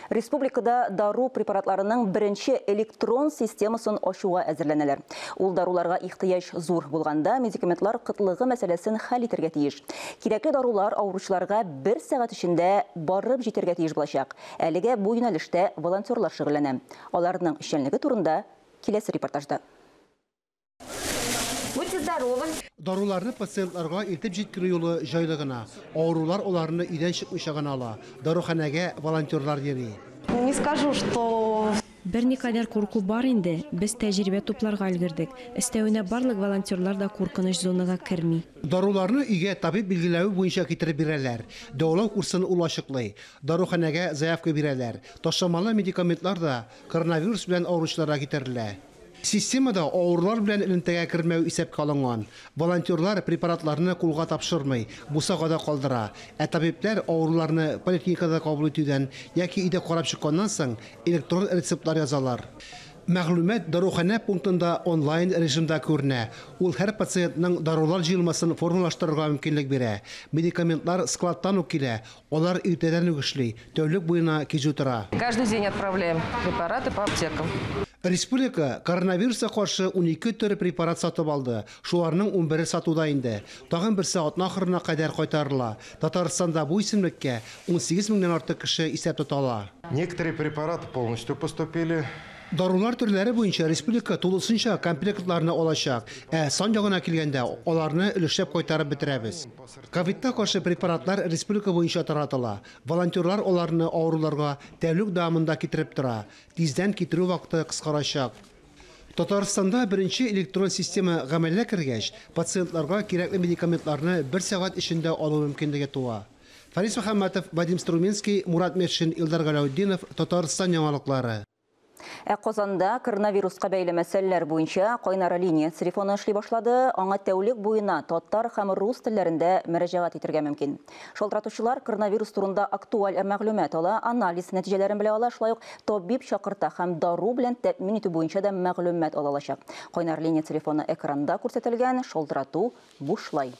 Республикада дару препаратларының беренче электрон системасын ачуга әзерләнәләр. Ул даруларга ихтыяҗ зур булганда медикаментлар кытлыгы мәсьәләсен хәл итәргә тиеш. Кирәкле дарулар авыручыларга бер сәгать эчендә барып җитәргә тиеш булачак. Әлегә бу юнәлештә волонтерлар шөгыльләнә. Аларның эшчәнлеге турында киләсе репортажда. Будьте здоровы. Даруларны пациентларга илтеп җиткерү юлы җайлы гына. Авырулар аларны өйдән чыкмыйча гына ала. Даруханәгә волонтерлар йөри. Не скажу, что Берникадәр курку бар инде, без тәҗрибә тупларга өлгердек. Өстәвенә барлык волонтерлар да куркыныч зонага керми. Даруларны өйгә табиб билгеләве буенча китереп бирәләр. Дәвалау курсын ул ачыклый. Даруханәгә заявка бирәләр. Ташламалы медикаментлар да коронавирус белән авыручыларга китерелә. Системада авырулар белән элемтәгә кермәү исәпкә алынган. Волонтерлар препаратларны кулга тапшырмый, бусагада калдыра. Ә табибләр авыруларны поликлиникада кабул итүдән яки өйдә карап чыкканнан соң электрон рецептлар язалар. Мәгълүмат даруханә пунктында онлайн режимда күренә. Ул һәр пациентның дарулар җыелмасын формалаштырырга мөмкинлек бирә. Медикаментлар складтан ук килә. Алар иртәдән үк эшли, тәүлек буена кизү тора. Каждый день отправляем препараты по аптекам. Республика коронавируска каршы 12 төр препарат сатып алды. Шуларның 11-е сатуда инде. Тагын берсе атна ахырына кадәр кайтарыла. Татарстанда бу исемлеккә 18 меңнән артык кеше исәп тота ала. Некоторые препараты полностью поступили. Дарулар төрләре буенча республика тулысынча комплектларны алачак. Ә сан ягына килгәндә, аларны өлешләп кайтарып бетерәбез. Ковидка каршы препаратлар республика буенча таратыла. Волонтерлар аларны авыруларга тәүлек дәвамында китереп тора. Тиздән китерү вакыты кыскарачак. Татарстанда беренче электрон система гамәлгә кергәч, пациентларга кирәкле медикаментларны бер сәгать эчендә алу мөмкинлеге туа. Фарис Мөхәммәтов, Вадим Струменский, Мурат Метшин, Илдар Галәүтдинов, Татарстан яңалыклары. Ә Казанда коронавируска бәйле мәсьәләләр буенча кайнар линия телефоны эшли башлады. Аңа тәүлек буена татар һәм рус телләрендә мөрәҗәгать итәргә мөмкин. Шалтыратучылар коронавирус турында актуаль мәгълүмат ала, анализ нәтиҗәләрен белә ала, шулай ук табиб чакырта һәм дару белән тәэмин итү буенча да мәгълүмат ала алачак. Кайнар линия телефоны экранда күрсәтелгән, шалтырату бушлай.